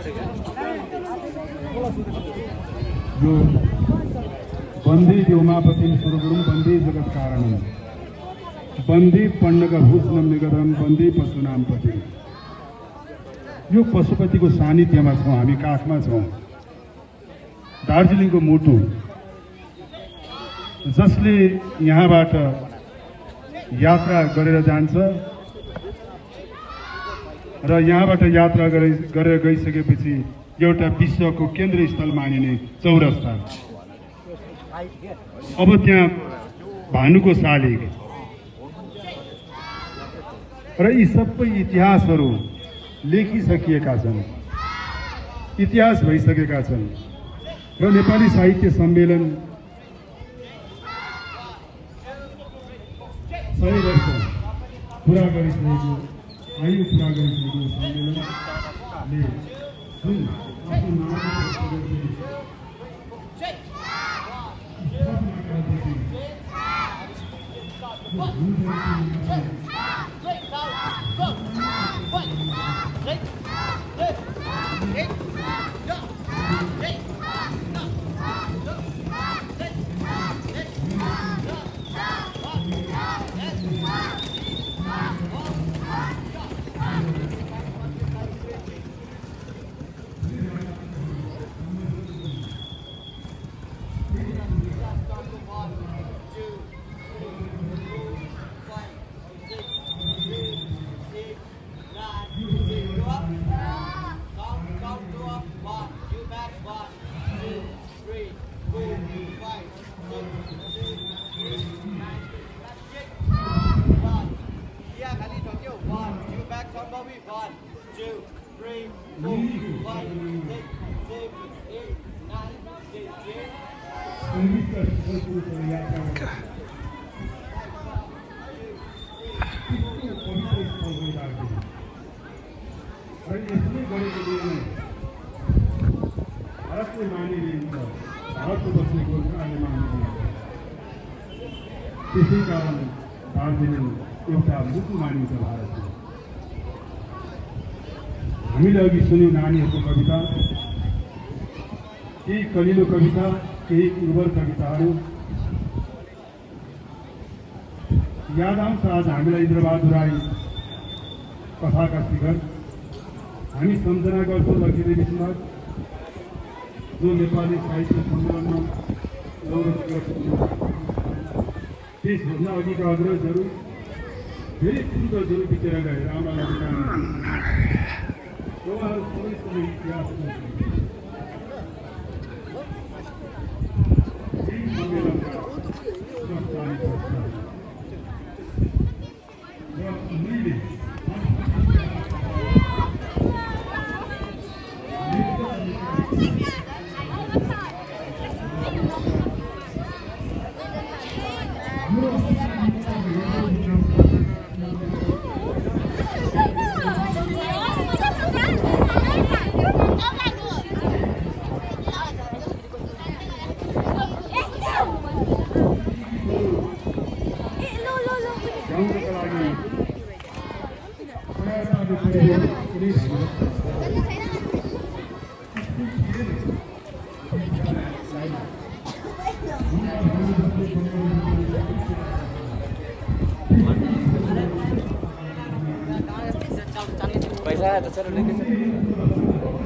यो बन्दी देवमापतिम सुरगुरुम बन्दी जगत कारणम बन्दी पण्डका भूषणम निगदम बन्दी पशुनाम पति। यो पशुपतिको सानिध्यमा छौँ, हामी काखमा छौँ। दार्जिलिङको मुटु जसले यहाँबाट यात्रा गरेर जान्छ र यहाँबाट यात्रा गरेर गइसकेपछि एउटा विश्वको केन्द्र स्थल मानिने चौरस्ता, अब त्यहाँ भानुको शालिग र यी सबै इतिहासहरू लेखिसकिएका छन्, इतिहास भइसकेका छन् र नेपाली साहित्य सम्मेलन 100 वर्ष पुरा गरिसकेको आयु पुरा गरिसकेको सम्मेलनले जुन आफ्नो भारतले मानिलिन्छ, भारतको बस्नेको अहिले मानिलिन्छ। त्यसै कारण दार्जिलिङ एउटा मुटु मानिन्छ भारतले। हामीले अघि सुन्यौँ नानीहरूको कविता, केही कलिलो कविता, केही उर्वर कविताहरू याद आउँछ। आज हामीलाई इन्द्रबहादुर राई कथाका शिखर हामी सम्झना गर्छौँ। लक्ष्मीदेवी सुनार जो नेपाली साहित्य सम्मेलनमा त्यसभन्दा अघिका अग्रजहरू धेरै पूर्वजहरू बितेर गए। रामलाल उहाँहरू सबैसँग इतिहास पैसा है तो चलो लेके सबैको